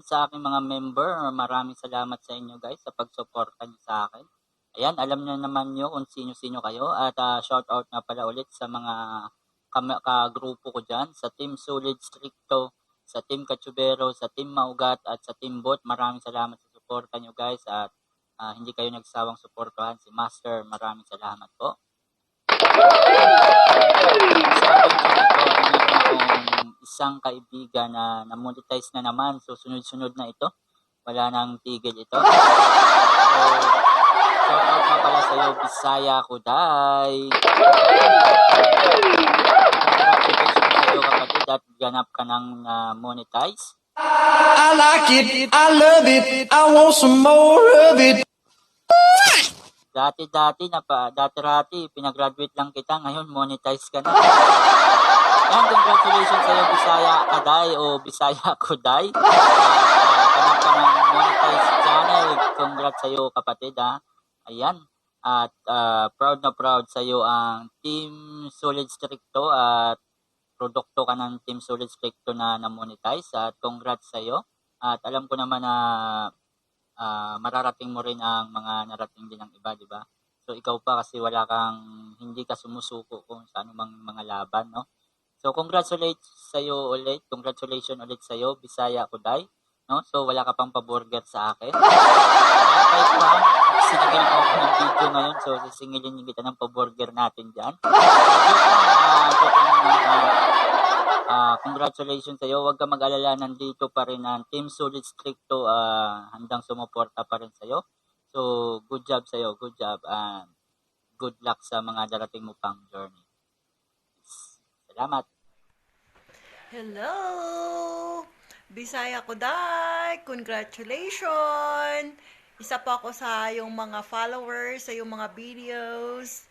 sa aking mga member. Maraming salamat sa inyo, guys, sa pagsuporta niyo sa akin. Ayan, alam niyo naman niyo kung sino-sino kayo at shout out nga pala ulit sa mga kagrupo ko dyan, sa Team Solid Stricto, sa Team Kachubero, sa Team Maugat at sa Team Bot. Maraming salamat sa suporta niyo, guys, at hindi kayo nagsawang suportahan si Master. Maraming salamat po. Sa video ito ay meron akong isang kaibigan na na-monetize na naman. So, sunod-sunod na ito. Wala nang tigil ito. So, shout out nga pala sa iyo, Bisaya Kuday. Congratulations sa iyo, kapatid, at ganap ka ng monetize. I like it, I love it, I want some more of it. Dati-dati na pa, dati-rati, pinagraduate lang kita, ngayon monetize ka na. Yan, congratulations sa iyo, Bisaya Kaday o Bisaya Kuday. At ganap ka ng monetize channel. Congrats sa iyo, kapatid, ha. Ayan. At proud na proud sa iyo ang Team Solid Stricto at produkto ka ng Team Solid Stricto na na-monetize at congrats sa iyo. At alam ko naman na mararating mo rin ang mga narating din ng iba, di ba? So ikaw pa kasi wala kang hindi ka sumusuko kung sa anumang mga laban, no? So congratulate sa iyo ulit. Congratulations ulit sa iyo, Bisaya Kuday, no? So wala ka pang pa-burger sa akin. Kahit pa, siningil mo ako ng video ngayon, so sisingilin kita ng pa-burger natin diyan. Joke lang, joke lang yun, congratulations sa iyo. Huwag ka mag-alala, nandito pa rin ang Team Solid Stricto, handang sumuporta pa rin sa iyo. So, good job sa iyo, good job and good luck sa mga darating mo pang journey. Salamat. Hello! Bisaya Kuday! Congratulations! Isa po ako sa iyong mga followers, sa iyong mga videos.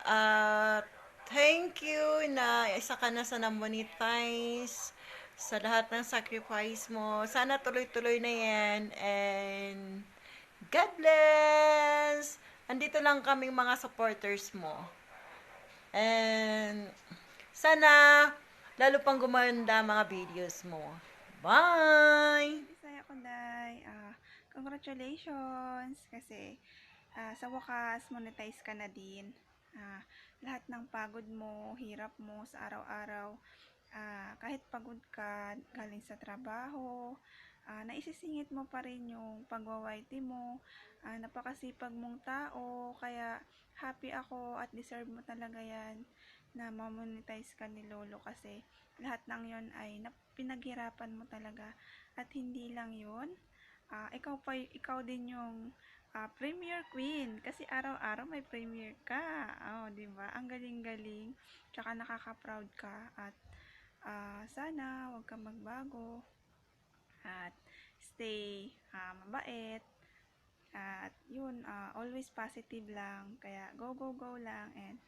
At thank you na isa ka na sa na-monetize sa lahat ng sacrifice mo. Sana tuloy-tuloy na yan. And God bless! Andito lang kaming mga supporters mo. And sana lalo pang gumanda mga videos mo. Bye! Bisaya Kuday, congratulations kasi sa wakas monetize ka na din. Lahat ng pagod mo, hirap mo sa araw-araw, kahit pagod ka galing sa trabaho, naisisingit mo pa rin yung pagwa-YT mo. Napakasipag mong tao, kaya happy ako at deserve mo talaga yan na ma-monetize ka ni Lolo kasi lahat ng yon ay pinaghirapan mo talaga. At hindi lang yun, ikaw din yung premiere queen kasi araw-araw may premiere ka. Oh, 'di ba? Ang galing-galing. Tsaka nakaka-proud ka at sana huwag kang magbago at stay mabait at yun, always positive lang. Kaya go, go, go lang and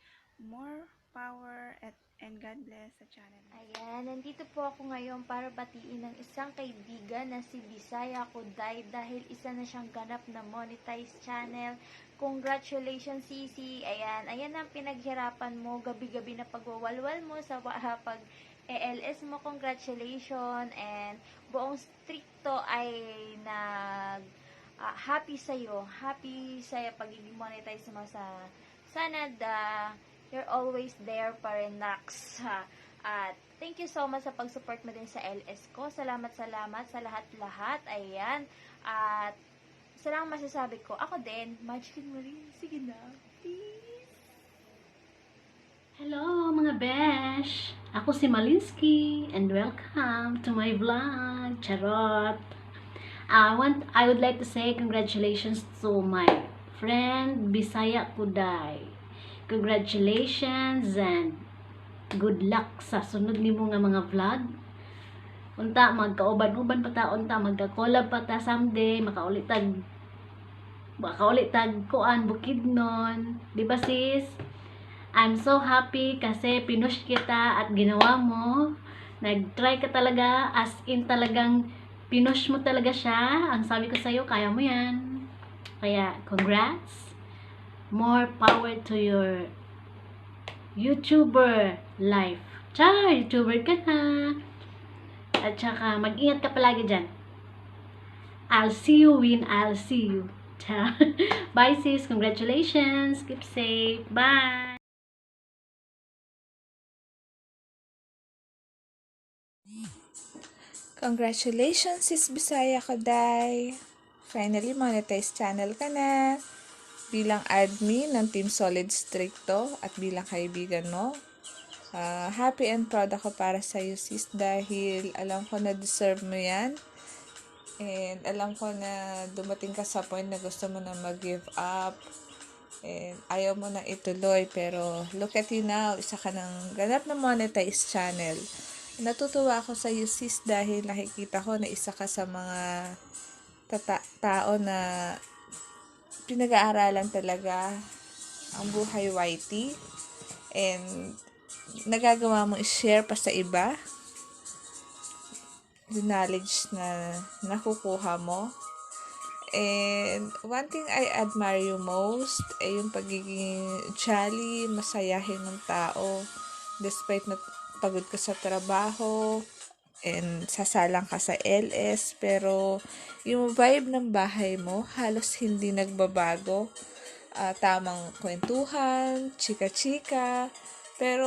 more power and God bless sa channel mo. Ayan, nandito po ako ngayon para batiin ng isang kaibigan na si Bisaya Kuday dahil isa na siyang ganap na monetized channel. Congratulations, Sisi! Ayan, ayan ang pinaghirapan mo, gabi-gabi na pagwawalwal mo sa pag ALS mo. Congratulations! And buong Stricto ay nag happy sa'yo. Happy sa'yo pagiging monetize mo sa sana the you're always there pa rin, Nax. At thank you so much sa pag-support mo din sa LS ko. Salamat, salamat sa lahat-lahat. Ayan. At isa lang masasabi ko, ako din, magic mo rin. Sige na. Please. Hello, mga besh! Ako si Malinsky and welcome to my vlog. Charot! I would like to say congratulations to my friend Bisaya Kuday. Congratulations and good luck sa sunod nimo nga mga vlog. Unta magkauban-uban pa ta, unta magka-collab pa ta someday, makaulit tag kuan Bukidnon. Di ba, sis? I'm so happy kasi pinush kita at ginawa mo. Nag-try ka talaga, as in talagang pinush mo talaga siya. Ang sabi ko sa'yo, kaya mo yan. Kaya, congrats. More power to your YouTuber life. Char, YouTuber ka na. At saka, mag-ingat ka palagi dyan. I'll see you when I'll see you. Bye, sis. Congratulations. Keep safe. Bye. Congratulations, Sis Bisaya Koday! Finally, monetized channel ka na. Bilang admin ng Team Solid Stricto at bilang kaibigan mo, happy and proud ako para sa iyo, sis, dahil alam ko na deserve mo yan. And alam ko na dumating ka sa point na gusto mo na mag-give up. And ayaw mo na ituloy. Pero look at you now, isa ka ng ganap na monetized channel. Natutuwa ako sa iyo, sis, dahil nakikita ko na isa ka sa mga tao na pinag-aaralan talaga ang buhay YT. And nagagawa mo i-share pa sa iba the knowledge na nakukuha mo. And one thing I admire you most ay yung pagiging jolly, masayahin ng tao. Despite na pagod ka sa trabaho and sasalang ka sa LS, pero yung vibe ng bahay mo halos hindi nagbabago. Tamang kwentuhan, chika-chika, pero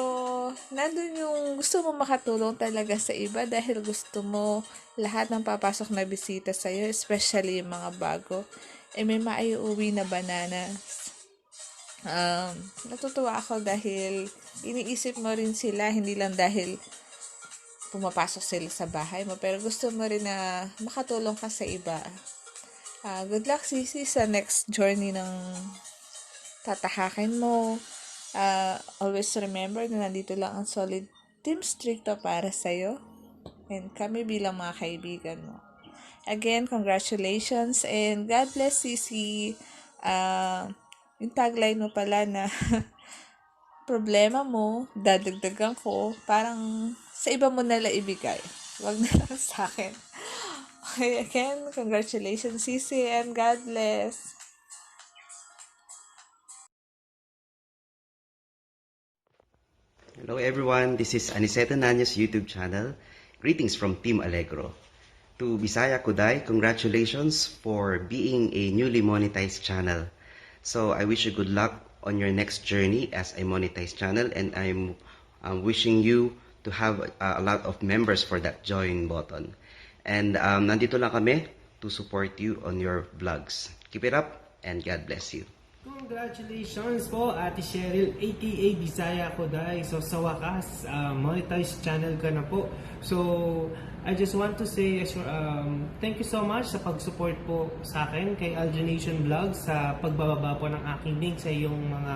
nandun yung gusto mo makatulong talaga sa iba dahil gusto mo lahat ng papasok na bisita sa'yo, especially yung mga bago, eh may maiuwi na bananas. Natutuwa ako dahil iniisip mo rin sila, hindi lang dahil pumapasok sila sa bahay mo, pero gusto mo rin na makatulong ka sa iba. Good luck, Sisi, sa next journey ng tatahakin mo. Always remember na nandito lang ang Solid Team Stricto para sa'yo and kami bilang mga kaibigan mo. Again, congratulations and God bless, Sisi. Yung tagline mo pala na "Problema mo, dadagdagan ko," parang sa iba mo nala ibigay. Wag na lang sa akin. Okay, again, congratulations, Sisi, and God bless. Hello everyone, this is Aniceto Nanyos YouTube channel. Greetings from Team Allegro. To Bisaya Kuday, congratulations for being a newly monetized channel. So I wish you good luck on your next journey as a monetized channel, and I'm wishing you to have a lot of members for that join button. And nandito lang kami to support you on your vlogs. Keep it up and God bless you. Congratulations po, Ate Cheryl, aka Bisaya Koday. So sa wakas, monetized channel ka na po. So I just want to say thank you so much sa pag-support po sa akin kay Algenation Vlog, sa pagbababa po ng aking link sa iyong mga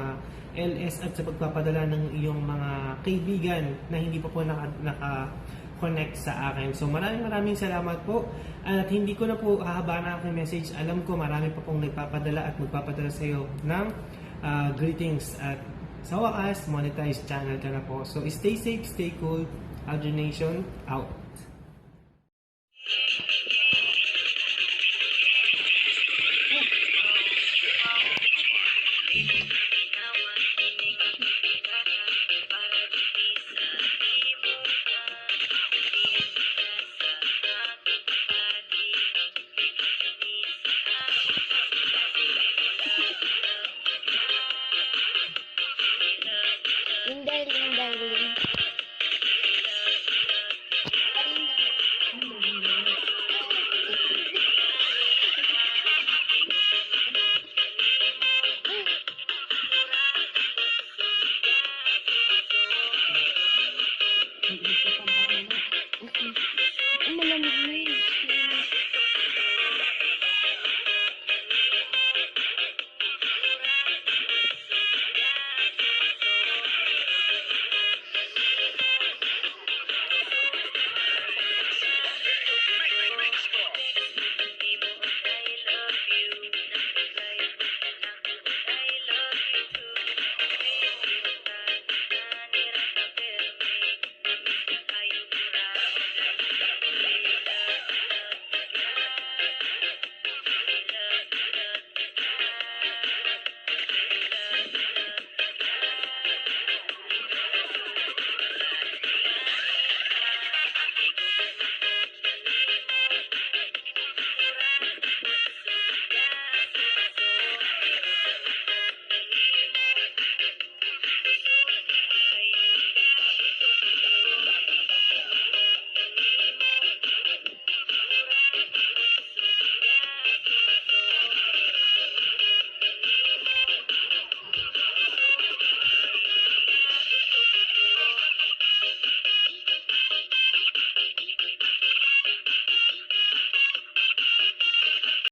LS at sa pagpapadala ng iyong mga kaibigan na hindi pa po naka-connect sa akin. So maraming maraming salamat po. At hindi ko na po hahabaan ang aking message. Alam ko marami pa pong nagpapadala at magpapadala sa iyo ng greetings, at sa wakas, monetized channel ka na po. So stay safe, stay cool. Algenation out.